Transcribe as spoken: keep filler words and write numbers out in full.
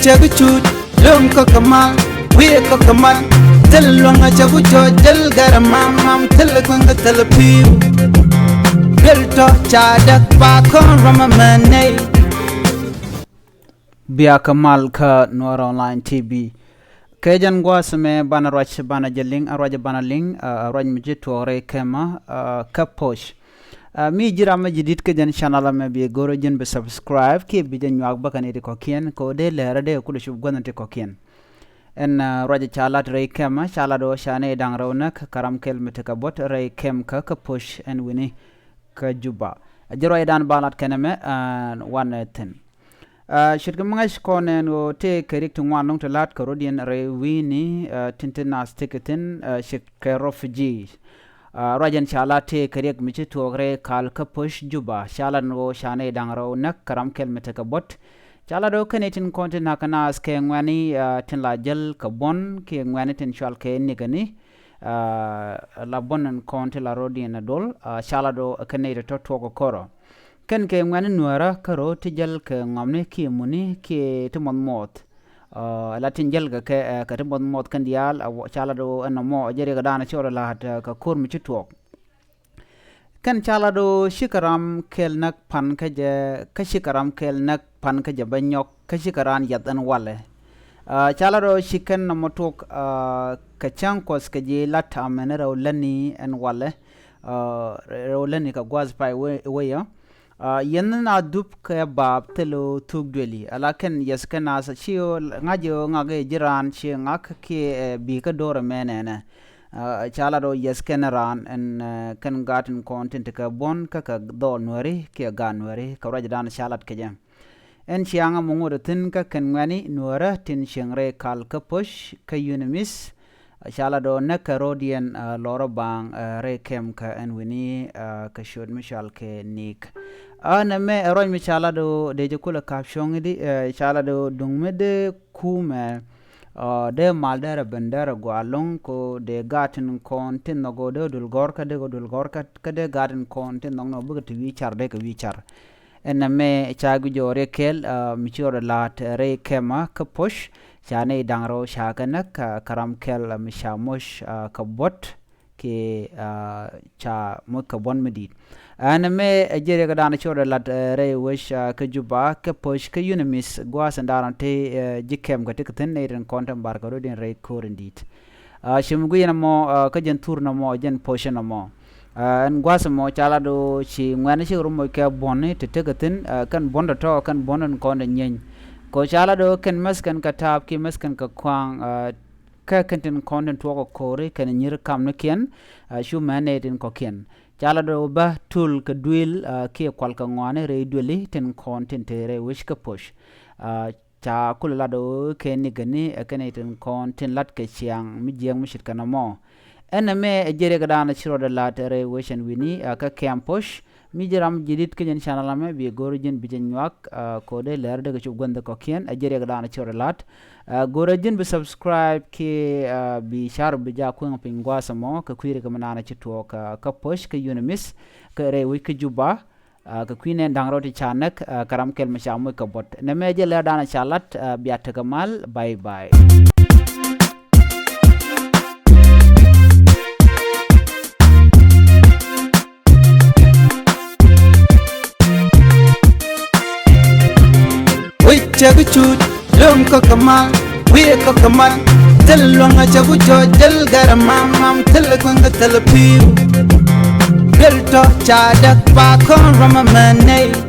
Cɛ bi cut lo̱ŋ kä kɛ mal, wi̱i̱ kä kɛ mal. Thil luäŋ a cɛ bi cɔc jäl gɛr mam mam, thil kueŋ kä thil pi̱w. Duel tɔ ca däk ba kɔn ram a mɛ nɛy. Bia kä mal kä Nuɔr Online T V. Kɛ jɛn gua̱a̱th mɛ banɛ ruac banɛ jɛ liŋ, a ruac banɛ liŋ, a ruac mi ci tuɔɔk rɛy kɛmä, a kä poc. A mi ji̱ ram mi ji̱ di̱t kä jɛn channel mɛ bi go̱rä ji̱n bi subscribe kiɛ bi jɛ nyuak bä kɛ ni ti kɔ̱kiɛn kɛ wä dee lɛɛrä dee kulɛ cup guänh ti kɔ̱kiɛn. Ɛn a ruac ca lat rɛy kɛmä ca lat wä ca ni da̱ŋ rɛw näk kä ram kɛl mi ti kɛ buɔ̱t rɛy kɛm kä kä poc ɛn wi̱ni kä Juba. A ji̱ ruacdan ba lat kɛnɛ mɛ a wanɛ thi̱n. A ce̱tkɛ mi ŋa̱c kɔn ɛn ɣöö tëë kɛ riɛk ti ŋuan lɔ̱ŋ ti la̱t kɛ rɔ̱diɛn rɛy wi̱i̱ni, a tin ti naath tekɛ thi̱n, a ce̱tkɛ refugee. A ruac ɛn ca lat tëë kɛ riɛk mi ci tuɔɔk rɛy kal kä poc Juba ca lat ɛn ɣöö ca nɛy da̱ŋ rɛw näk kä ram kɛl mi tekɛ buɔ̱t. Ca lat ɣöö kɛn i̱ tin kɔn ti na̱k kɛ naath kɛ ŋuɛ̈ni, a tin la jäl kɛ buɔ̱n kiɛ ŋuɛ̈ni tin cual kɛ nikäni. A la buɔ̱n ɛn kɔn ti la rɔ̱diɛn ɛ dol, a ca lat ɣöö kɛn i̱ ti tɔ̱ tuɔɔk ɛ kärɔ. Kɛn kɛ ŋuɛ̈ni nuäärä kärɔ ti jäl kɛ ŋɔmni kiɛ muni kiɛ ti muɔth muɔth. A la tin jäl kɛ kɛ, ɛ, kɛ ti muɔth muɔth kɛn diaal, a wä, ca lat ɣöö ɛn nɔmɔ ɛ jɛ riɛk ɛ da̱a̱n ɛ ci rɔ la̱a̱t, ɛ, kɛ ko̱r mi ci tuɔɔk. Kɛn ca lat ɣöö cikɛ ram kɛl näk pan kä jɛ, kä cikɛ ram kɛl näk pan kä jɛ bä nyɔk, kä cikɛ raan yath ɛn walɛ. A ca lat ɣöö ci kɛn nɔmɔ tuɔɔk, a kɛ cäŋ kuɔth kɛ ji̱ lat amɛn rɛw lätni ɛn walɛ. A rɛw lätni kɛ gua̱a̱th pay wee, wee yɛ. A yɛn na dhup kɛ baap thil ɣöö thuk duëli. A la kɛn yɛth kɛn naath ci ɣöö ŋa̱c ɣöö ŋak i̱ ji̱ raan ci ŋak kiɛ, ɛ, bi kä do̱r ɛmɛ nɛnɛ. A ca lat ɣöö yɛth kɛn raan ɛn, ɛ, kɛn gaat tin kɔn tin ti kɛ buɔ̱n kä kɛ dhɔɔl nuääri kiɛ gaat nuääri kɛ ruacdan ca lat kɛ jɛ. Ɛn ciaŋ ɛmɔ ŋot ɛ thi̱n kä kɛn ŋuɛ̈ni nuäärä tin cieŋ rɛy kal kä poc kä UNMISS. A ca lat ɣöö näk kɛ rɔ̱diɛn, a lɔrä baaŋ, a rɛy kɛm kä ɛn wi̱ni, a kɛ ciöt mi cɔal kɛ NICK. A nɛmɛ ɛ ruac mi ca lat ɣöö dee jɛ kulɛ ka̱p cuɔ̱ŋ i̱di, ɛ ca lat ɣöö duŋ mi dee kumɛ, a dee mal dee rɛ ben dee rɛ gɔaa lo̱ŋ ko dee gaat tin kɔn tin nhɔk ɣöö dee dul gɔ̱rkä dee kɛ dul gɔ̱rkä kä dee gaat tin kɔn tin nhɔk ni ɣöö bikɛ ti wi̱i̱ car dee kɛ wi̱i̱ car. Ɛn nɛmɛ ca guic jɔɔr yɛ kɛɛl, a mi ci rɔɔdɛ la̱a̱t rɛy kɛmä kä poc. Ca nɛy da̱ŋ rɛw ca kɛ näk, a kɛ ram kɛl, a mi ca moc, a kɛ buɔ̱t kiɛ, a ca moc kɛ buɔ̱n mi di̱i̱t. Ɛn nɛmɛ ɛ jɛ riɛkdan ci rɔɔdɛ la̱t, ɛ, rɛy wec, a kä Juba kä poc kä UNMISS gua̱a̱th in da̱a̱n ti, ɛ, ji̱ kɛm kɛ ti kɛ thi̱n nɛy tin kɔn tin bar kɛ rɔ̱diɛn rɛy ko̱r in di̱i̱t. A ci mi guic ɛn ɛmɔ, a kä jɛn thur ɛn ɛmɔ jɛn poc ɛn ɛmɔ. A ɛn gua̱a̱th ɛmɔ ca lat ɣöö ci ŋuɛ̈ni cikɛ rɔ moc kɛ buɔ̱ni ti tekɛ thi̱n, a kɛn buɔ̱n tɔ̱tɔ̱ kɛn buɔ̱n in kɔn in nyieny. Kɛ ɣöö ca lat ɣöö kɛn mäth kɛn kɛ ta̱a̱p kiɛ mäth kɛn kɛ kɔaŋ, a kä kɛn tin kɔn tin tuɔɔk ɛ ko̱ri kɛn nyier kamnikiɛn, a cu mɛn nɛy tin kɔ̱kiɛn. Ca lat ɣöö bä tul kɛ duël, a kiɛ kual kɛ ŋɔaani rɛy duëli tin kɔn tin te rɛy wec kä poc. A ca kulɛ lat ɣöö kɛ nikɛni ɛ kɛn i̱ tin kɔn tin lat kɛ ciaŋ mi jiääk mi ce̱tkɛ nɔmɔ. Ɛn nɛmɛ ɛ jɛ riɛkdan ci rɔɔdɛ la̱t rɛy wec ɛn wi̱ni, a kä kɛm poc. Mi ji̱ ram ji̱ di̱t kä jɛn channel ɛmɛ bi go̱r ji̱n bi jɛ nyuak, a kɛ ɣöö dee lɛr dee kɛ cop guänh kɔ̱kiɛn, ɛ jɛ riɛkdan ci rɔɔdɛ la̱t. A go̱r ji̱n bi subscribe kiɛ, a bi car bi jak kueŋ piny gua̱a̱th ɛmɔ kɛ kui̱ riɛk mi naan ci tuɔɔk, a kä poc kä UNMISS kɛ rɛy wec kä Juba. A kɛ kui̱ nɛn da̱ŋ rɛw ti ca näk, a kɛ ram kɛl mi ca moc kɛ buɔ̱t. Nɛmɛ jɛ lɛrdan ca lat, a bia tekɛ mal, bye bye. Wec cɛ bi cut lo̱ŋ kä kɛ mal, wi̱i̱ kä kɛ mal. Thil luäŋ a cɛ bi cɔc jäl gɛr mam mam, thil kueŋ kä thil pi̱w. Duel tɔ ca däk ba kɔn ram a mɛ nɛy.